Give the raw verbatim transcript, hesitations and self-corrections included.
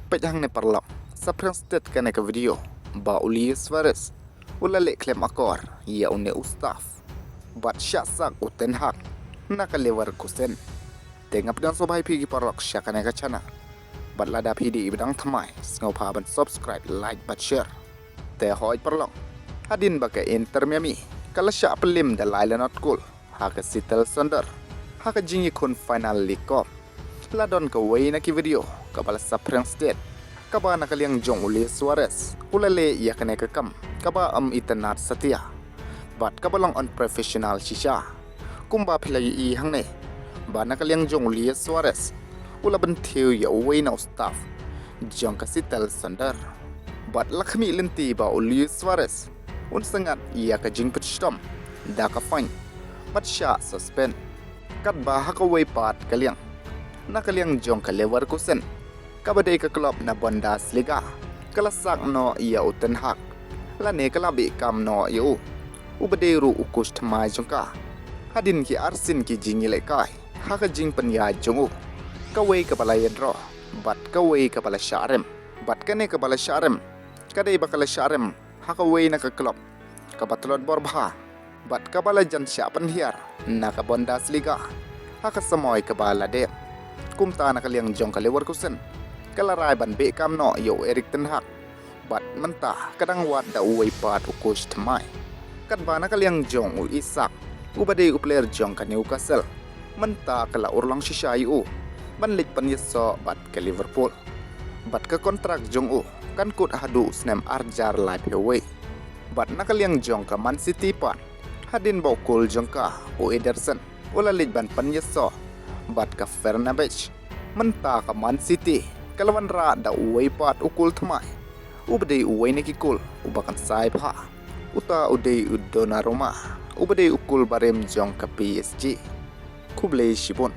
Peit hangne paralok, saphriang stet kane ka video ba u Luis Suarez u la leh khlem akor ïa une u staff bad shah sak u Ten Hag na ka Leverkusen. Te nga pdiang sngewbha ïa phi ki paralok sha kane ka channel. Bad lada phi dei ba dang thymmai, sngewbha ban subscribe, like bad share. Te hooid paralok, hadien ba ka Inter Miami ka la shah pynlip da lai la nod kol ha ka Seattle Sounders ha ka jingïakhun final League Cup, la don kawei na ki video kaba la saphriang stet, kaba na ka liang jong u Luis Suarez u la leh ïa kane ka kam kaba ym itynnad satia bad kaba long unprofessional shisha. Kumba phi la ïohi hangne, ba na ka liang jong u Luis Suarez u la bynthiew ïa uwei na u staff jong ka Seattle Sounders. Bad la khmih lynti ba u Luis Suarez un sa ngat ïa ka jingpynshitom da ka fine bad shah suspend. Katba ha kawei pat ka liang, na ka liang jong ka Leverkusen, kaba dei ka club na Bundesliga, ka la sak noh ïa u Ten Hag lane ka la beh kam noh ïa u, uba dei ruh u coach thymmai jong ka, hadien ki arsien ki jingïalehkai ha ka jingpynïaid jong u, kawei kaba la ïadroh bad kawei kaba la shah rem. Bad kane kaba la shah rem ka dei ba ka la shah rem ha kawei na ka club kaba tlot bor bha bad kaba la jan shah pynhiar na ka Bundesliga ha ka samoi kaba la dep. Kumta na ka liang jong ka Leverkusen ka la rai ban beh kam noh ïa u Erik Ten Hag, bad mynta ka dang wad da uwei pat u coach thymmai. Katba na ka liang jong u Isak, uba dei u player jong ka Newcastle, mynta ka la urlong shisha ïa u ban leit pynïasoh bad ka Liverpool. Bad ka kontrak jong u kan kut haduh u snem arhajar laiphew wei. Bad na ka liang jong ka Man City pat, hadien ba u kol jong ka u Ederson u la leit ban pynïasoh bad ka Fenerbahce, mynta ka Man City ka la wanrah da uwei pat u kol thymmai, uba dei uwei na ki kol uba kynsai bha. Uta u dei u Donnarumma, uba dei u kol barim jong ka P S G. Khublei shibun.